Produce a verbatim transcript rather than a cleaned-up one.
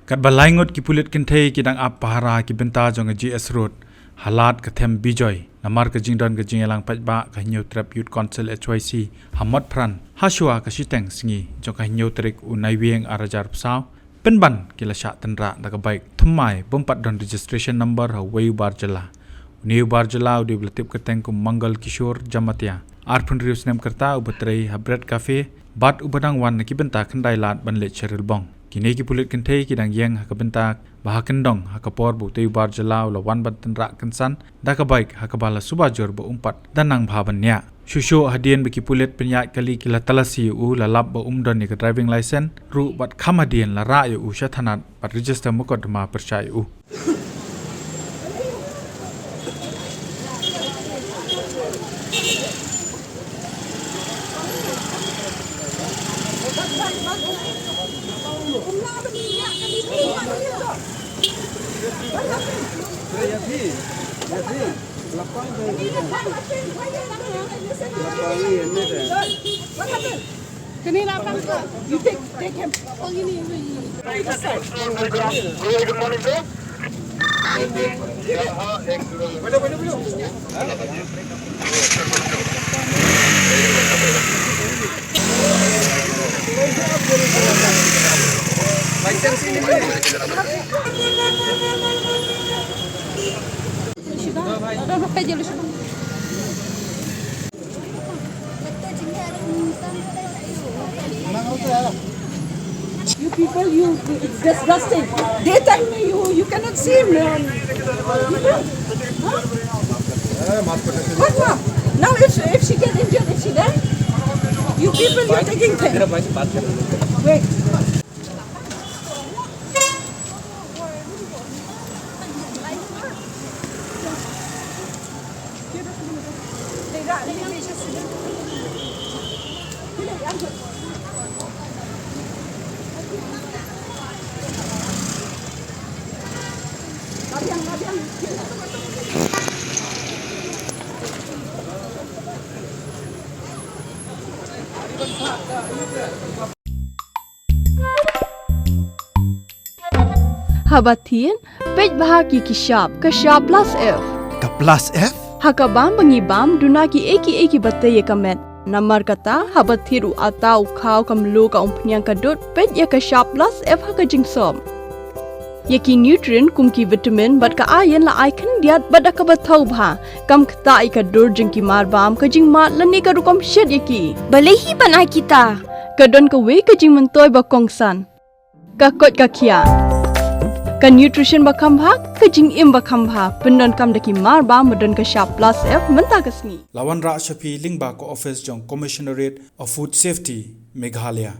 Katba lai ngut ki pulit kynthei ki dang ap pahara ki bynta jong ka G S Road ha Lad ka Them Bijoy namar ka jingdon ka jingïalang paidbah ka Hynñiewtrep Youth Council, H Y C, ha Motphran, ha shuwa ka shiteng sngi jong ka hynñiew tarik u Naiwieng ar hajar arphew saw, pynban ki la shah tynrah da ka bike thymmai bym pat don registration number ha uwei u bar jylla. Une u bar jylla u dei uba la tip kyrteng kum Mangal Kishore Jamatia, arphew hynriew snem ka rta, uba trei ha Bread Cafe bad uba dang wan na ki bynta khyndai lad ban leit sha Rilbong. Kine ki pulit kynthei ki dang ïeng ha ka bynta ba ha kyndong ha ka por ba utei u bar jylla u la wan ban tynrah kynsan da ka bike ha kaba la suba jur ba um pat da nang bha ban niah. Shuh shuh hadien ba ki pulit pynïaid kali ki la talasi ïa u, la lap ba um don ïa ka driving license ruh bad kham hadien la rah ïa u sha thanat bad register mukotduma pyrshah ïa u. What happened? Can you laugh? You take, take him. Oh, you need, you need. Good morning, sir. You people, you, it's disgusting. They tell me you, you cannot see him. Huh? What, what? Now if, if she get injured, if she die, you people, you're taking things. Wait. Haba thied, peit bha ki ki shap, ka shap plus F. Ka plus F? Ha ka bam ba ngi bam, duna ki ei ki ei kiba tei ïa ka met. Namar kata, haba thied u atta, u khaw, ka mluh, ka umphniang, ka dud, peit ïa ka shap plus F ha ka jingsop. Ïa ki nutrient kum ki vitamin bad ka iron la ai khyndiat bad da kaba thaw bha. Kam ktah ïa ka dur jong ki mar bam, ka jingmad lane ka rukom shet ïa ki. Balei hi ban ai kita? Ka don kawei ka jingmyntoi ba kongsan. Ka koit ka khiah. Ka nutrition ba kham bha, ka jingim ba kham bha. Pyndonkam da ki mar bam ba don ka shap plus F mynta ka sngi. La wanrah sha phi lyngba ka office jong Commissionerate of Food Safety, Meghalaya.